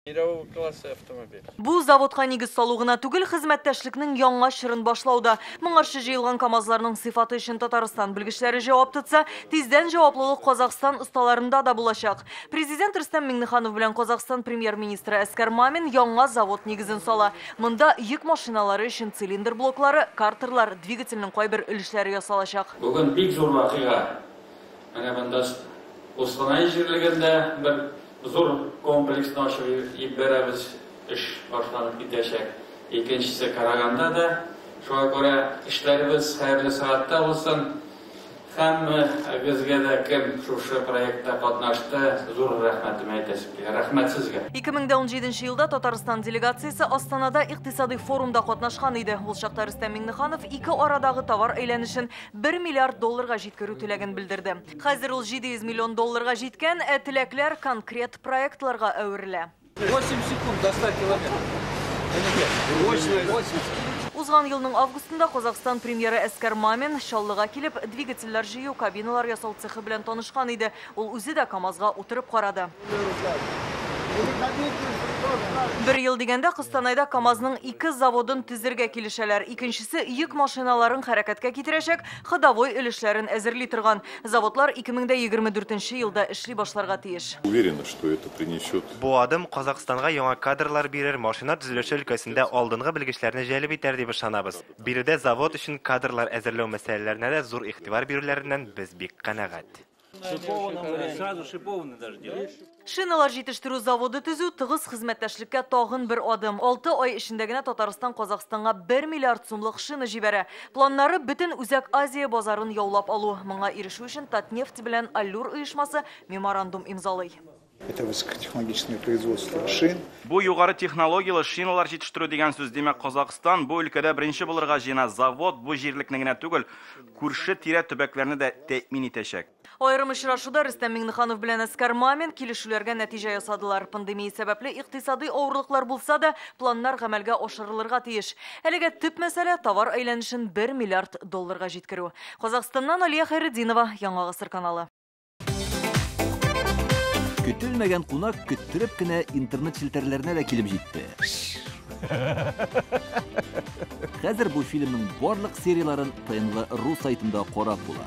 Мирового класса автомобиль. Бу заводка нигез салу гына түгел, хезмәттәшлекнең яңа чорын башлау да. Моңарчы җыелган КАМАЗларның сыйфаты өчен Татарстан белгечләре җавап тотса, тиздән җаваплылык Казахстан осталарында да булачак. Президент Рөстәм Миңнеханов белән Казахстан премьер-министры Әскәр Мамин яңа завод нигезен сала. Монда йөк машиналары өчен цилиндр блоклары, картерлар, двигательнең кайбер өлешләре ясалачак. Бүген бик зур вакыйга. Менә монда Кустанай җирлегендә бер зур комплексны ачып җибәрәбез, эш башланып китәчәк. Икенчесе Караганда да. Шуңа күрә эшләребез хәерле сәгатьтә булсын. Һәммәгезгә дә, кем шушы проектта катнашты, зур рәхмәтемне әйтәсем килә. Рәхмәт сезгә. 2017 елда Татарстан делегациясе Астанада икътисадый форумда катнашкан иде. Ул чакта Рөстәм Миңнеханов ике арадагы товар әйләнешен 1 миллиард долларга җиткерү теләген белдерде. Хәзер ул 700 миллион долларга җиткән, ә теләкләр конкрет проектларга әверелә. 8 секунд до 100 километров. 8. Узган елның августында Казахстан премьеры Әскәр Мамин Чаллыга килеп, двигательләр җыю, кабиналар ясау цехы белән танышкан иде. Ул үзе дә КАМАЗга утырып карады. Бер ел дигәндә Костанайда КАМАЗның ике заводын төзергә килешәләр. Икенчесе йөк машиналарын хәрәкәткә китерәчәк, ходовой өлешләрен әзерли торган. Заводлар 2024 елда эшли башларга тиеш. Уверена, что это принесет. Бу адым Казахстанга яңа кадрлар бирер, машина төзелеше өлкәсендә алдынгы белгечләрне җәлеп итәр дип ышанабыз. Биредә завод өчен кадрлар әзерләү мәсьәләләренә дә зур игътибар бирүләреннән без бик канәгать. Сразу шипованный даже делают. Шиналар җитештерү заводы төзү тыгыз хезмәттәшлеккә тагын бер адым. 6 ай эчендә генә Татарстан Казахстанга 1 миллиард сумлык шина җибәрә. Планнары бөтен Үзәк Азия базарын яулап алу. Моңа ирешү өчен Татнефть белән Аллюр оешмасы меморандум имзалый. Это высокотехнологичное производство шин. Бу югары технологияле шиналар җитештерү дигән сүз. Димәк, Казахстан бу өлкәдә беренче булырга җыена. Завод бу җирлекне генә түгел, күрше тирә төбәкләрне дә тәэмин итәчәк. Аерым очрашуда Рөстәм Миңнеханов белән Әскәр Мамин килешүләргә нәтиҗә ясадылар. Пандемия сәбәпле икътисадый авырлыклар булса да, планнар гамәлгә ашырылырга тиеш. Әлегә төп мәсьәлә товар әйләнешен 1 миллиард долларга җиткерү. Казахстаннан Алия Хайретдинова, Яңа Гасыр каналы. Көтелмәгән кунак көттереп кенә интернет челтәрләренә дә килеп җитте. Хәзер бу фильмның барлык серияларын ТНВ.ру сайтында карап була.